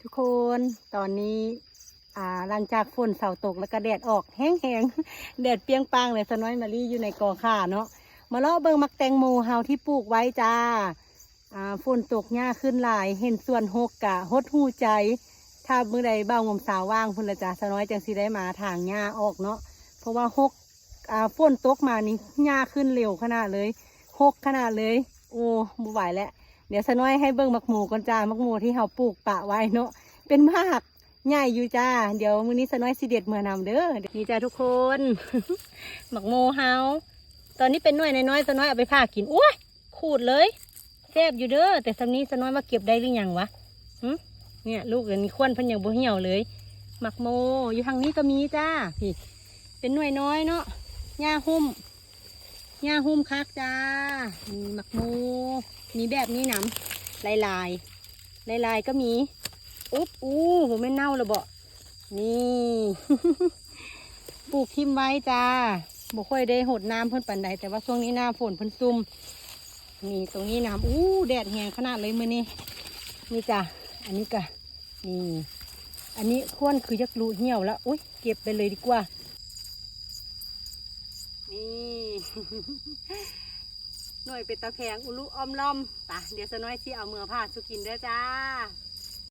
ທຸກຄົນ ຕອນນີ້ ອ່າ ຫຼັງຈາກຝົນເຊົາຕົກ ແລ້ວກໍແດດອອກແຮງໆ ແດດປ່ຽງປາງເລີຍ. ສາວນ້ອຍມາລີຢູ່ໃນກໍຂ່າເນາະ ມາເລາະເບິ່ງໝາກແຕງໂມເຮົາທີ່ປູກໄວ້ຈ້າ. ອ່າ ຝົນຕົກຫຍ້າຂຶ້ນຫຼາຍ ເຫັນສວນຮົກກະຫົດຫູ່ໃຈ. ຖ້າມື້ໃດບ່າວງົມສາວວ່າງພຸ້ນລະຈ້າ ສາວນ້ອຍຈັ່ງຊິໄດ້ມາຖາງຫຍ້າອອກເນາະ ເພາະວ່າຮົກ ອ່າ ຝົນຕົກມານີ້ຫຍ້າຂຶ້ນເລັວຂະໜາດເລີຍ ຮົກຂະໜາດເລີຍ. ໂອ້ ບໍ່ໄຫວແລ້ວ. ດຽວສາວນ້ອຍໃຫ້ເບິ່ງໝາກໂມກ່ອນຈ້າ ໝາກໂມທີ່ເຮົາປູກປະໄວ້ເນາະ ເປັນໝາກໃຫຍ່ຢູ່ຈ້າ. ດຽວມື້ນີ້ສາວນ້ອຍຊິເດັດເມືອນຳເດີ. ນີ້ຈ້າທຸກຄົນ ໝາກໂມເຮົາ ຕອນນີ້ເປັນໜ່ວຍນ້ອຍໆ ສາວນ້ອຍເອົາໄປຜ່າກິນ. ໂອ້ຍ ຂູດເລີຍ ແຊບຢູ່ເດີ. ແຕ່ສ່ຳນີ້ສາວນ້ອຍວ່າເກັບໄດ້ຫຼືຍັງວະ? ຫຶ ເນີ້ຍ ລູກອັນນີ້ ຄວັນເພິ່ນຍັງບໍ່ຫ່ຽວເລີຍ. ໝາກໂມຢູ່ທາງນີ້ກໍມີຈ້າ ນີ້ ເປັນໜ່ວຍນ້ອຍເນາະ ຫຍ້າຫຸ້ມ ຫຍ້າຫຸ້ມຄັກຈ້າ. ນີ້ໝາກໂມ ມີແບບນີ້ນຳ ຫຼາຍໆ ຫຼາຍໆກໍມີ. ອຸບ ອູ້ ບໍ່ແມ່ນເນົ່າລະເບາະ? ນີ້ ປູກຖິ້ມໄວ້ຈ້າ ບໍ່ຄ່ອຍໄດ້ຫົດນ້ຳເພິ່ນປານໃດ ແຕ່ວ່າຊ່ວງນີ້ໜ້າຝົນເພິ່ນຊຸ່ມ. ນີ້ ຕົງນີ້ນຳ ອູ້ ແດດແຮງຂະໜາດເລີຍມື້ນີ້. ນີ້ຈ້າ ອັນນີ້ກະ ນີ້ ອັນນີ້ຄວັນຄືຢາກລຸຫ່ຽວລະ. ໂອ້ຍ ເກັບໄປເລີຍດີກວ່າ. ນີ້ ໜ່ວຍເປັນຕາແພງ ອຸລຸອ້ອມລ້ອມ. ປະ ດຽວສາວນ້ອຍຊິເອົາເມືອຜ່າສູ່ກິນເດີຈ້າ.